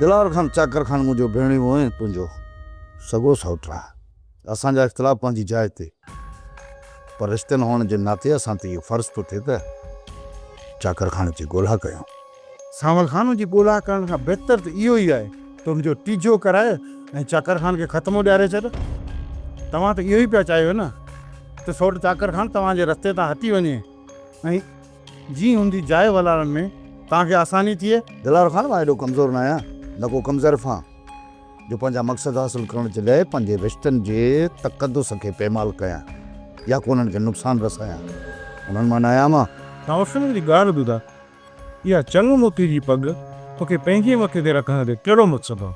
دلاور خان، چاڪر خان منهنجو ڀيڻيوو ۽ تنهنجو سڳو سئوٽ آهي. اسان جا اختلاف پنهنجي جاء تي، پر رشتن هئڻ جي ناتي اسان تي اهو فرض ٿو ٿئي ته چاڪر خان جي ڳولها ڪيون. سانول خان جي ڳولها ڪرڻ کان بهتر ته اهو ئي آهي ته ان جو ٽيجهو ڪرائي ۽ چاڪر خان کي ختمو ڏياري ڇڏ. توهان ته اهو ئي پيا چاهيو نه ته سئوٽ چاڪر خان توهان جي رستي تان هٽي وڃي ۽ جيئن هن جي جاء والارڻ ۾ توهان کي آساني ٿئي. دلاور خان مان ايڏو ڪمزور ناهيان، نه ڪو ڪم ظرف آهيان جو پنهنجا مقصد حاصل ڪرڻ جي لاء پنهنجي رشتن جي تقدس کي پيمال ڪيان يا ڪو انهن کي نقصان رسايان. انهن مان ناهيان مان. سانول خان جي ڳالهه ٻڌاء. اها چڱ موتي جي پڳ توکي پنهنجي مٿي تي رکڻ جو ڪهڙو مقصد هو؟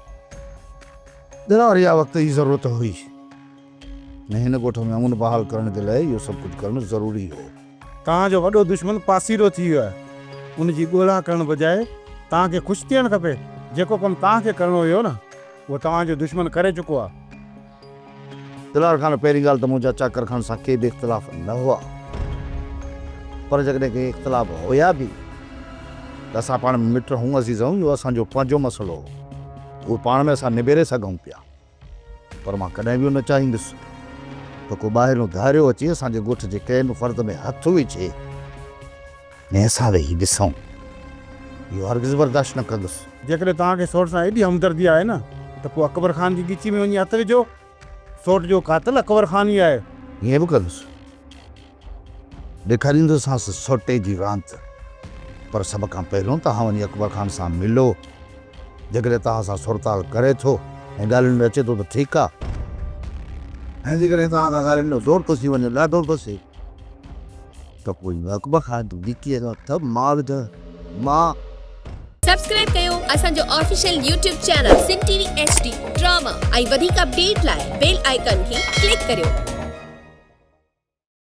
دلاور اها وقت جي ضرورت هئي ۽ هن ڳوٺ ۾ امن بحال ڪرڻ جي لاء اهو سڀ ڪجهه ڪرڻ ضروري هو. توهان جو وڏو دشمن پاسيرو ٿي ويو آهي. ان جي ڳولها ڪرڻ بجاء توهان کي خوش ٿيڻ کپي. جيڪو ڪم توهان کي ڪرڻو هيو نه، اهو توهان جو دشمن ڪري چڪو آهي. دلاور خان، پهرين ڳالهه ته منهنجا چاڪر خان سان ڪي به اختلاف نه هئا، پر جيڪڏهن ڪي اختلاف هيا به ته اسان پاڻ ۾ مٽ هون عزيز هون، اهو اسان جو پنهنجو مسئلو هو، اهو پاڻ ۾ اسان نبيري سگهون پيا. پر مان ڪڏهن به اهو نه چاهيندس ته ڪو ٻاهريون ڌاريو اچي اسان جي ڳوٺ جي ڪنهن به فرد ۾ هٿ وجهي ۽ اسان ويهي ڏسون. اهو هرگز برداشت نه ڪندس. جيڪڏهن توهان کي سوٽ سان ايڏي همدردي آهي نه ته پوء اڪبر خان جي ڳچي ۾ وڃي هٿ وجهو. سوٽ جو قاتل اڪبر خان ئي آهي. ائين به ڪندس. ڏيکاريندوسانس سوٽي جي راند. پر سڀ کان پهريون توهان وڃي اڪبر خان سان ملو. جيڪڏهن توهان سان سرتال ڪري ٿو ۽ ڳالهين ۾ اچي ٿو ته ٺيڪ آ. ۽ جيڪڏهن توهان کان ڳالهين ۾ زور ٿو ٿي وڃي، ڏاڍو ٿو ٿئي، ته پوء اڪبر خان جي ڳچيء ۾ هٿ مان وجهان. مان. سبسڪرائب ڪيو اسان جو official YouTube channel Sindh T V H D drama ۽ وڌيڪ اپڊيٽ لاء بيل آئيڪان کي ڪلڪ ڪريو.